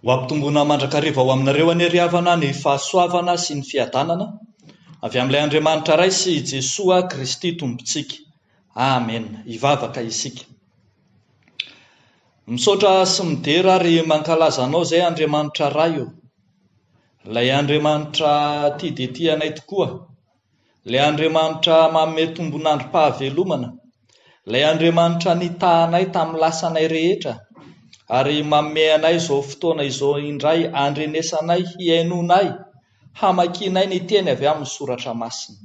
Ho ampitomboina mandrakariva ho aminareo anie ry havana ny fahasoavana sy ny fiadanana avy amin'ilay Andriamanitra Ray sy i Jesoa Kristy Tompontsika. Amena. Hivavaka isika. Misaotra sy midera ary mankalaza Anao izay Andriamanitra Ray ô. Ilay Andriamanitra tia dia tia anay tokoa. Ilay Andriamanitra manome tombon'androm-pahavelomana, Ilay Andriamanitra nitaha anay tamin'ny lasanay rehetra ary manome anay izao fotoana izao indray handrenesanay, hihainoanay, hamakianay ny teny avy amin'ny Soratra Masina.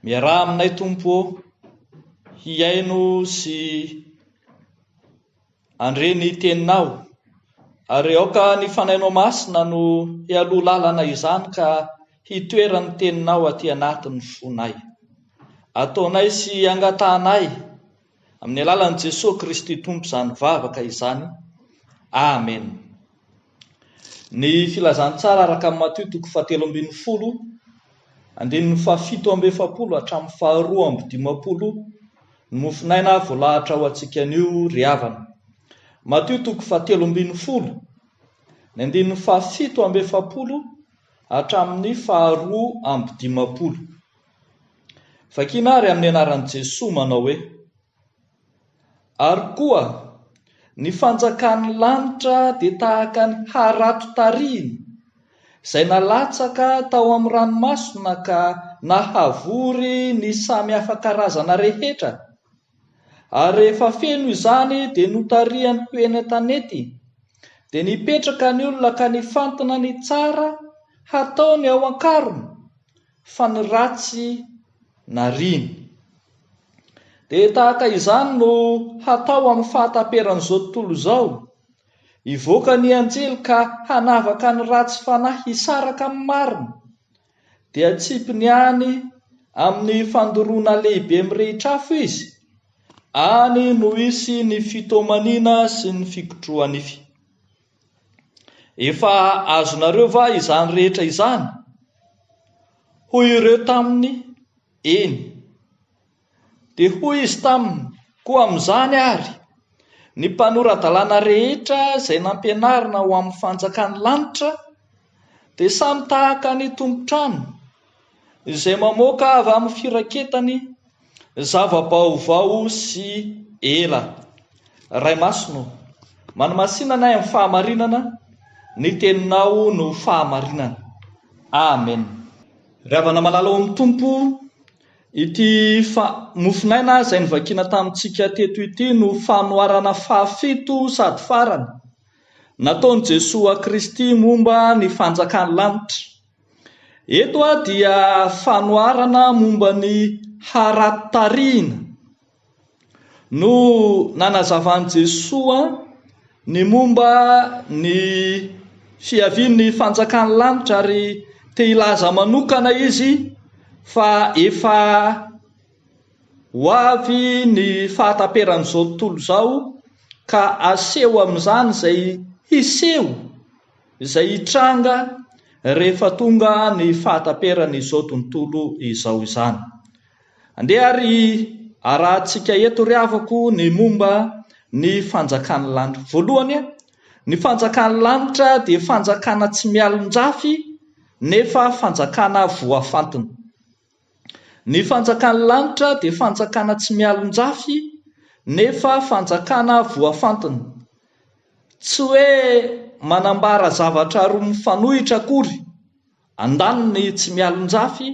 Miaraha aminay Tompo ô, hihaino sy Handre ny teninao, ary aoka ny Fanahinao Masina no hialoha lalana izany ka hitoeran'ny teninao aty anatin'ny fonay. Ataonay sy angatahanay amin'ny alalan'i Jesoa Kristy Tompo izany vavaka izany. Amen. Ny Filazantsara araka an'i Matio toko fahatelo ambin'ny folo, andininy fahafito amby efapolo hatramin'ny faharoa amby dimampolo ny mofonaina voalahatra ho antsika anio ry havana. Matio toko fahatelo ambin'ny folo, ny andininy fahafito amby efapolo hatramin'ny faharoa amby dimampolo. Vakiana ary amin'ny anaran'i Jesoa manao hoe. Ary koa, ny fanjakan'ny lanitra dia tahaka ny harato tarihina, izay nalatsaka tao amin'ny ranomasina ka nahavory ny samy hafa karazana rehetra. Ary rehefa feno izany dia notarihany ho eny an-tanety, dia nipetraka ny olona ka nifantina ny tsara hataony ao an-karona, fa ny ratsy nariany. Dia tahaka izany no hatao amin'ny fahataperan'izao tontolo izao, hivoaka ny anjely ka hanavaka ny ratsy fanahy hisaraka amin'ny marina, dia hatsipiny any amin'ny fandoroana lehibe mirehitra afo izy, any no hisy ny fitomaniana sy ny fikotroha-nify. Efa azonareo va izany rehetra izany? Hoy ireo taminy, Eny. Dia hoy izy taminy, Koa amin'izany àry, ny mpanora-dalàna rehetra izay nampianarina ho amin'ny fanjakan'ny lanitra dia samy tahaka ny tompon-trano izay mamoaka avy amin'ny firaketany zava-baovao sy ela. Ray Masina ô, manamasina anay amin'ny fahamarinana, ny Teninao no fahamarinana. Amen. Ry havana malala ao amin'ny Tompo, ity mofonaina izay novakiana tamintsika teto ity no fanoharana fahafito sady farany nataon'i Jesoa Kristy momba ny fanjakan'ny lanitra. Eto dia fanoharana momba ny harato tarihina no nanazavan'i Jesoa ny momba ny fiavian'ny fanjakan'ny lanitra ary te hilaza manokana izy fa efa ho avy ny fahataperan'izao tontolo izao ka aseho amin'izany izay hiseho izay hitranga rehefa tonga ny fahataperan'izao tontolo izao izany. Andeha ary arahantsika eto ry havako ny momba ny fanjakan'ny lanitra. Voalohany, ny fanjakan'ny lanitra dia fanjakana tsy mialon-jafy nefa fanjakana voafantina. Ny fanjakan'ny lanitra dia fanjakana tsy mialon-jafy nefa fanjakana voafantina. Tsy hoe manambara zavatra roa mifanohitra akory, andaniny tsy mialon-jafy,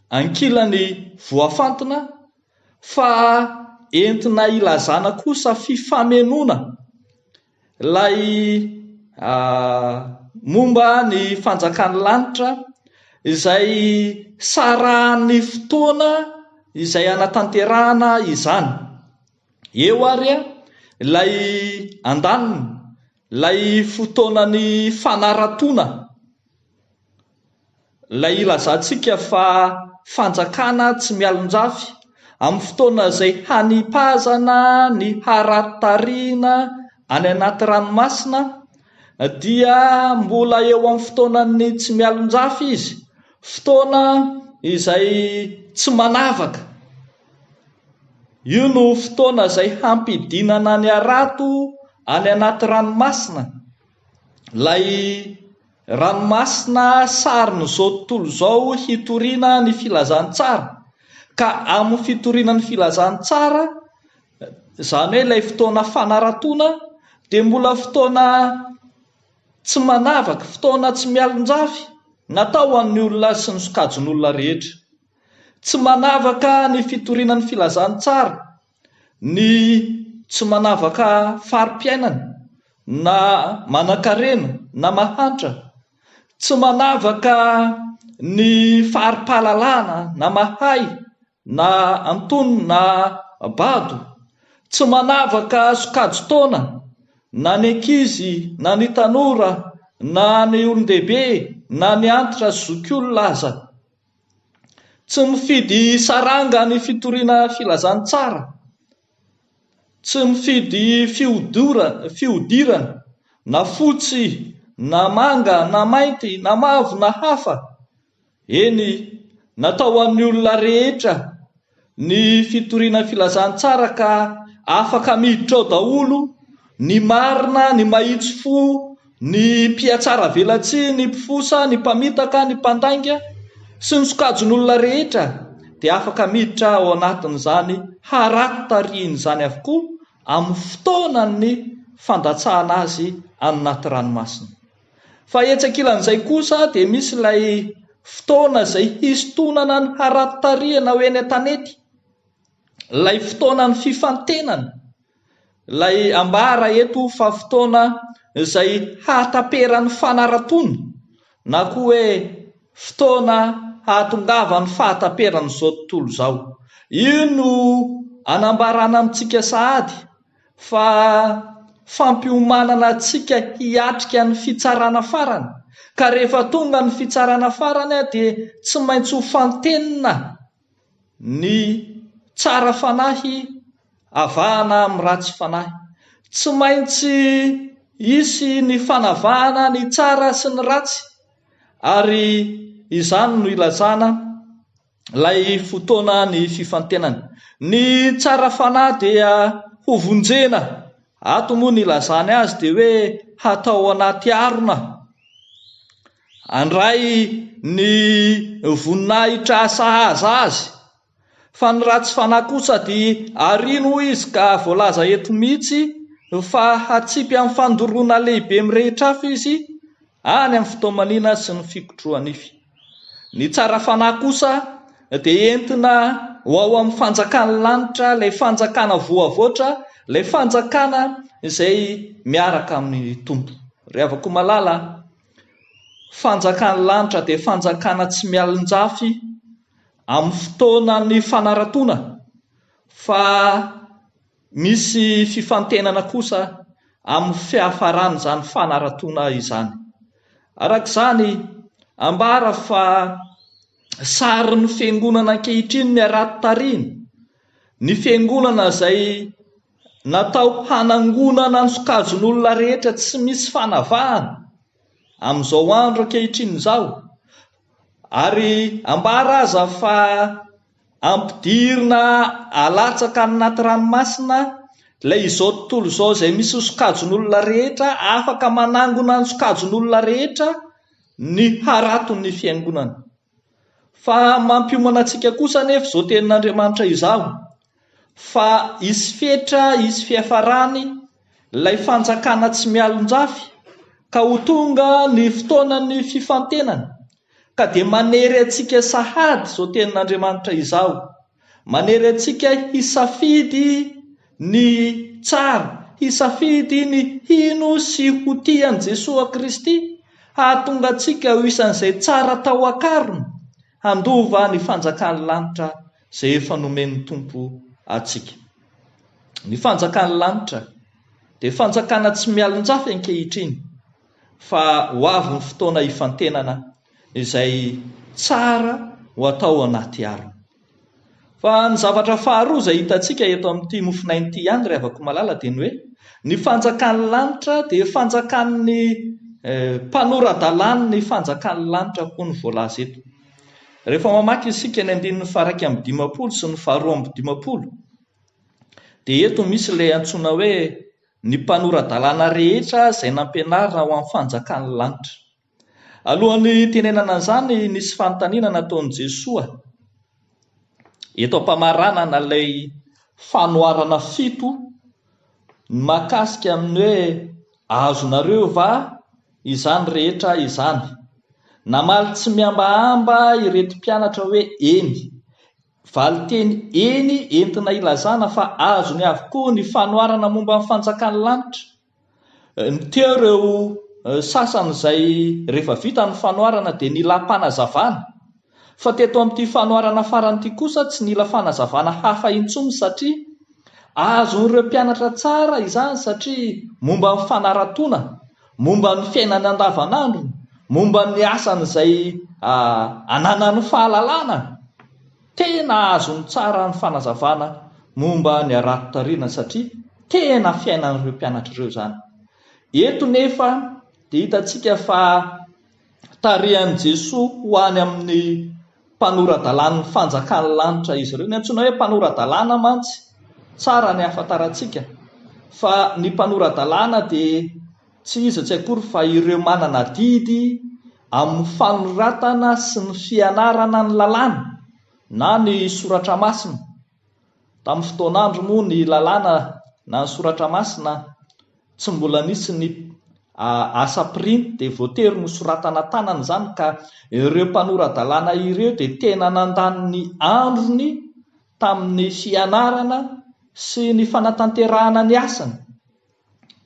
ankilany voafantina, fa entina ilazana kosa fifamenoana ilay momba ny fanjakan'ny lanitra izay sarahan'ny fotoana izay hanatanterahana izany. Eo ary ilay andaniny, ilay fotoanan'ny fanaratoana. Ilay ilazantsika fa fanjakana tsy mialonjafy, amin'ny fotoana izay hanipazana ny harato tarihina any anaty ranomasina, dia mbola eo amin'ny fotoanan'ny tsy mialonjafy izy, fotoana izay tsy manavaka. Io no fotoana izay hampidinana ny harato any anaty ranomasina. Ilay ranomasina sarin'izao tontolo izao hitoriana ny filazantsara. Ka amin'ny fitoriana ny filazantsara, izany hoe ilay fotoana fanaratoana, dia mbola fotoana tsy manavaka, fotoana tsy mialonjafy, natao ho an'ny olona sy ny sokajin'olona rehetra. Tsy manavaka ny fitoriana ny filazantsara, ny tsy manavaka fari-piainana na manankarena na mahantra, tsy manavaka ny fari-pahalalana na mahay na antonony na bado, tsy manavaka sokajin-taona na ny ankizy na ny tanora na ny olon-dehibe na ny antitra sy zokiolona aza. Tsy mifidy saranga ny fitoriana filazantsara, tsy mifidy fihodirana na fotsy na manga na mainty na mavo na hafa. Eny, natao ho an'ny olona rehetra ny fitoriana filazantsara ka afaka miditra ao daholo ny marina, ny mahitsy fo, ny mpihatsaravelatsihy, ny mpifosa, ny mpamitaka, ny mpandainga sy ny sokajin'olona rehetra dia afaka miditra ao anatin'izany harato tarihin'izany avokoa amin'ny fotoanan'ny fandatsahana azy any anaty ranomasina. Fa etsy ankilan'izay kosa dia misy ilay fotoana izay hisintonana ny harato tarihina ho eny an-tanety, ilay fotoanan'ny fifantenana, ilay ambara eto fa fotoana izay hahataperan'ny fanaratoana na koa hoe fotoana hahatongavan'ny fahataperan'izao tontolo izao. Io no anambarana amintsika sahady fa fampiomanana antsika hiatrika ny fitsarana farany, ka rehefa tonga ny fitsarana farany dia tsy maintsy ho fantenina ny tsara fanahy avahana amin'ny ratsy fanahy. Tsy maintsy hisy ny fanavahana ny tsara sy ny ratsy, ary izany no ilazana ilay fotoana ny fifantenana. Ny tsara fanahy dia hovonjena. Ato moa ny ilazany azy dia hoe hatao anaty harona. Handray ny voninahitra sahaza azy. Fa ny ratsy fanahy kosa dia ariany hoy izy ka voalaza eto mihitsy fa hatsipy amin'ny fandoroana lehibe mirehitra afo izy any amin'ny fitaomanina sy ny fikotroha-nify. Ny tsara fanahy kosa dia entina ho ao amin'ny fanjakan'ny lanitra, ilay fanjakana voavoatra, ilay fanjakana izay miaraka amin'ny Tompo. Ry havako malala, fanjakan'ny lanitra dia fanjakana tsy mialonjafy amin'ny fotoanan'ny fanaratoana fa Misy fifantenana kosa amin'ny fiafaran'izany fanaratoana izany. Araka izany, ambara fa sarin'ny fiangonana ankehitriny ny harato tarihina, ny fiangonana izay natao hanangonana ny sokajin'olona rehetra tsy misy fanavahana amin'izao andro ankehitriny izao, ary ambara aza fa Ampidirina alatsaka any anaty ranomasina ilay izao tontolo izao izay misy ny sokajin'olona rehetra, afaka manangona ny sokajin'olona rehetra ny haraton'ny fiangonana. Fa mampiomana antsika kosa anefa izao tenin'Andriamanitra izao fa hisy fetra, hisy fiafarany ilay fanjakana tsy mialonjafy ka ho tonga ny fotoanan'ny fifantenana Ka dia manery antsika sahady izao tenin'Andriamanitra izao, manery antsika hisafidy ny tsara, hisafidy ny hino sy ho tia an'i Jesoa Kristy, hahatonga antsika ho isan'izay tsara tao akarina, handova ny fanjakan'ny lanitra izay efa nomen'ny Tompo antsika. Ny fanjakan'ny lanitra dia fanjakana tsy mialonjafy ankehitriny, fa ho avy ny fotoana hifantenana izay tsara ho atao anaty alina. Fa ny zavatra faharoa izay hitantsika eto amin'ity mofonaina ity ihany ry havako malala dia ny hoe ny fanjakan'ny lanitra dia fanjakan'ny mpanora-dalàn'ny fanjakan'ny lanitra hoy ny voalaza eto. Rehefa mamaky isika ny andininy faha-51 sy ny faha-52 dia eto misy ilay antsoina hoe. ny mpanora-dalàna rehetra izay nampianarina ho amin'ny fanjakan'ny lanitra. Alohan'ny hitenenana an'izany, nisy fanontaniana nataon'i Jesoa eto am-pamaranana ilay fanoharana fito ny mahakasika amin'ny hoe azonareo va izany rehetra izany. Namaly tsy mihambahamba ireto mpianatra hoe eny. Valinteny eny entina ilazana fa azony avokoa ny fanoharana momba ny fanjakan'ny lanitra. Teo ireo sasany izay rehefa vita ny fanoharana dia nilam-panazavana. Fa teto amin'ity fanoharana farany ity kosa tsy nila fanazavana hafa intsony satria azon'ireo mpianatra tsara izany satria momba ny fanaratoana, momba ny fiainany andavanandrony, momba ny asany izay ananany fahalalana. Tena azony tsara ny fanazavana momba ny harato tarihina satria tena fiainan'ireo mpianatra ireo izany. Eto nefa dia hitantsika fa tarihan'i Jesoa ho any amin'ny mpanora-dalàn'ny fanjakan'ny lanitra izy ireo. Ny antsoina hoe mpanora-dalàna mantsy, tsara ny hahafantarantsika fa ny mpanora-dalàna dia tsy iza tsy akory fa ireo manana adidy amin'ny fanoratana sy ny fianarana ny lalàna na ny soratra masina. Tamin'ny fotoan'andro moa ny lalàna na ny soratra masina tsy mbola nisy ny asa printy dia voatery nosoratana tanana izany ka ireo mpanora-dalàna ireo dia tena nandany ny androny tamin'ny fianarana sy ny fanatanterahana ny asany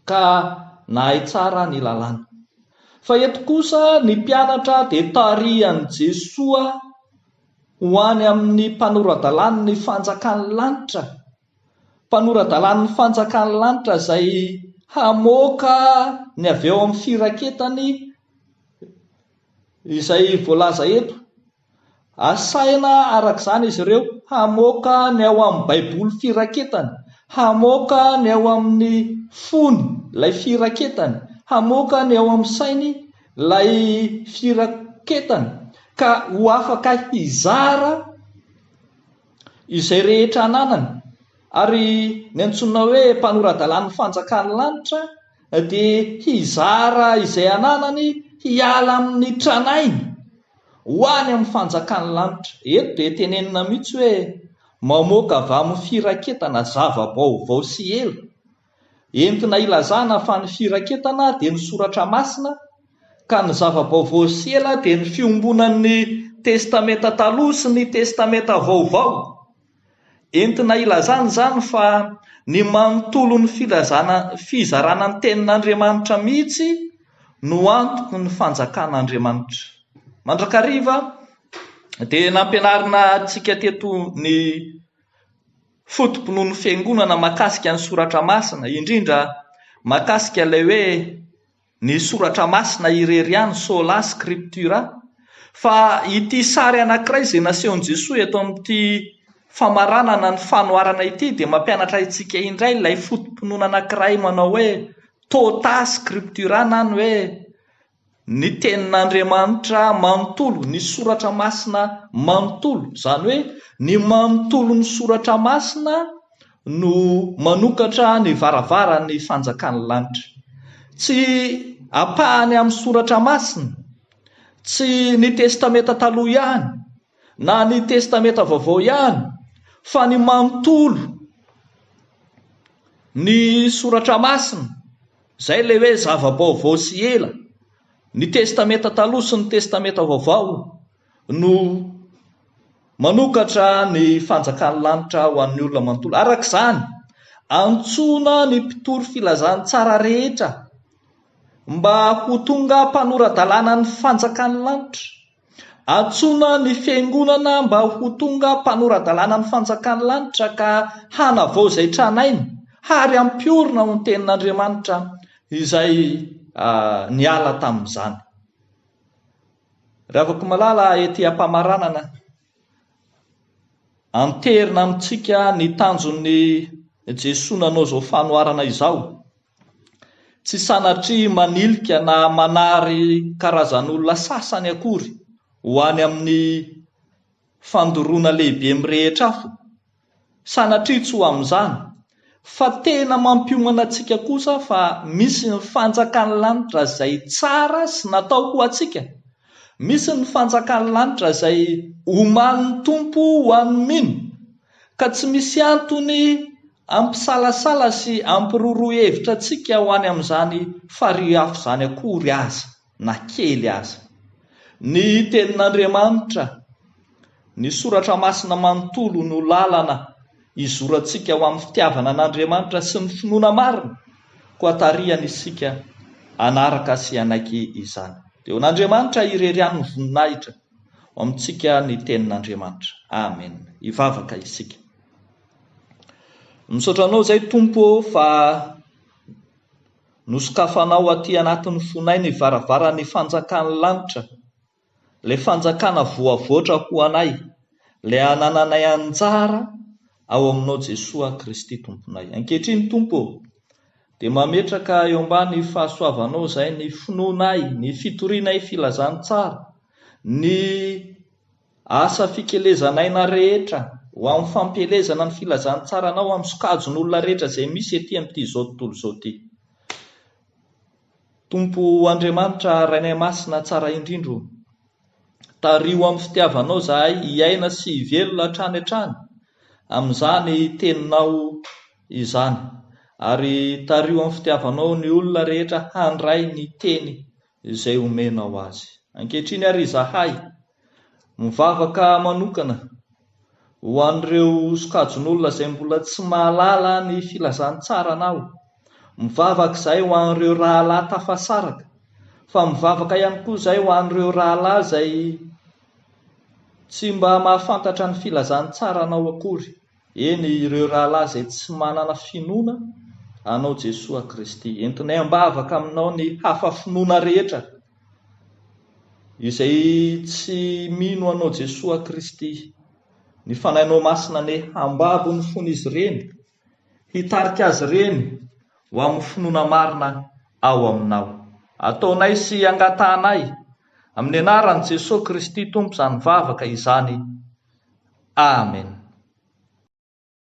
ka nahay tsara ny lalàna. Fa eto kosa ny mpianatra dia tarihan'i Jesoa ho any amin'ny mpanora-dalàn'ny fanjakan'ny lanitra, mpanora-dalàn'ny fanjakan'ny lanitra izay hamoaka ny avy ao amin'ny firaketany izay voalaza eto. Asaina araka izany izy ireo hamoaka ny ao amin'ny Baiboly firaketany, hamoaka ny ao amin'ny fony ilay firaketany, hamoaka ny ao amin'ny sainy ilay firaketany, ka ho afaka hizara izay rehetra ananany. Ary ny antsoina hoe mpanora-dalàn'ny fanjakan'ny lanitra dia hizara izay ananany hiala amin'ny tranainy ho any amin'ny fanjakan'ny lanitra. Eto dia tenenina mihitsy hoe mamoaka avy amin'ny firaketana zava-baovao sy ela. Entina ilazana fa ny firaketana dia ny soratra masina ka ny zava-baovao sy ela dia ny fiombonan'ny Testamenta Taloha sy ny Testamenta Vaovao. Entina ilazana izany fa ny manontolon'ny filazana fizarana ny Tenin'Andriamanitra mihitsy no antoky ny fanjakan'Andriamanitra. Mandrakariva dia nampianarina antsika teto ny foto-pinoan'ny Fiangonana mahakasika ny Soratra Masina, indrindra mahakasika ilay hoe ny Soratra Masina irery ihany, Sola Scriptura, fa ity sary anankiray izay nasehon'i Jesoa eto amin'ity famaranana ny fanoharana ity dia mampianatra antsika indray ilay foto-pinoana anankiray manao hoe Tota Scriptura na ny hoe ny Tenin'Andriamanitra manontolo, ny Soratra Masina manontolo. Izany hoe ny manontolon'ny Soratra Masina no manokatra ny varavaran'ny fanjakan'ny lanitra. Tsy ampahany amin'ny Soratra Masina, tsy ny Testamenta Taloha ihany na ny Testamenta Vaovao ihany, fa ny manontolo ny Soratra Masina. Izay ilay hoe zava-baovao sy ela. Ny Testamenta Taloha sy ny Testamenta Vaovao no manokatra ny fanjakan'ny lanitra ho an'ny olona manontolo. Araka izany, antsoina ny mpitory filazantsara rehetra mba ho tonga mpanora-dalànan'ny fanjakan'ny lanitra. Antsoina ny Fiangonana mba ho tonga mpanora-dalàna ny Fanjakan'ny lanitra ka hanavao izay tranainy ary hampiorina ao ny Tenin'Andriamanitra izay niala tamin'izany. Ry havako malala, ety am-pamaranana, anterina amintsika ny tanjon'i Jesoa nanao izao fanoharana izao. Tsy sanatria manilika na manary karazan'olona sasany akory ho any amin'ny fandoroana lehibe mirehitra afo. Sanatria tsy ho amin'izany. Fa tena mampiomana antsika kosa fa misy ny fanjakan'ny lanitra izay tsara sy natao ho antsika. Misy ny fanjakan'ny lanitra izay omanin'ny Tompo ho an'ny mino, ka tsy misy antony hampisalasala sy hampiroroa hevitra antsika ho any amin'izany farihy afo izany akory aza, na kely aza. Ny Tenin'Andriamanitra Ny Soratra Masina manontolo no lalana izorantsika ho amin'ny fitiavana an'Andriamanitra sy ny finoana marina, koa tarihany isika hanaraka sy hanaiky izany. Dia ho an'Andriamanitra irery ihany ny voninahitra ho amintsika ny Tenin'Andriamanitra. Amen. Hivavaka isika. Misaotra Anao izay Tompo ô fa nosokafanao aty anatin'ny fonay ny varavaran'ny fanjakan'ny lanitra. Ilay fanjakana voavoatra ho anay, ilay anananay anjara ao aminao Jesoa Kristy Tomponay. Ankehitriny Tompo ô, dia mametraka eo ambany fahasoavanao izay ny finoanay, ny fitorianay filazantsara, ny asa fikelezan'aina rehetra ho amin'ny fampielezana ny filazantsaranao amin'ny sokajin'olona rehetra izay misy ety amin'ity izao tontolo izao ity. Tompo Andriamanitra Rainay Masina tsara indrindra o! Tariho amin'ny fitiavanao izahay hiaina sy hivelona hatrany hatrany amin'izany Teninao izany. Ary tariho amin'ny fitiavanao ny olona rehetra handray ny Teny izay omenao azy. Ankehitriny ary izahay mivavaka manokana ho an'ireo sokajin'olona izay mbola tsy mahalala ny filazantsaranao. Mivavaka izahay ho an'ireo rahalahy tafasaraka, fa mivavaka ihany koa izahay ho an'ireo rahalahy izay tsy mba mahafantatra ny filazantsaranao akory, eny ireo rahalahy izay tsy manana finoana anao Jesoa Kristy. Entinay am-bavaka aminao ny hafa finoana rehetra Izay tsy mino anao Jesoa Kristy, ny Fanahinao Masina anie hambabo ny fon'izy ireny, hitarika azy ireny ho amin'ny finoana marina ao aminao. Ataonay sy angatahanay amin'ny anaran'i Jesoa Kristy Tompo izany vavaka izany. Amen.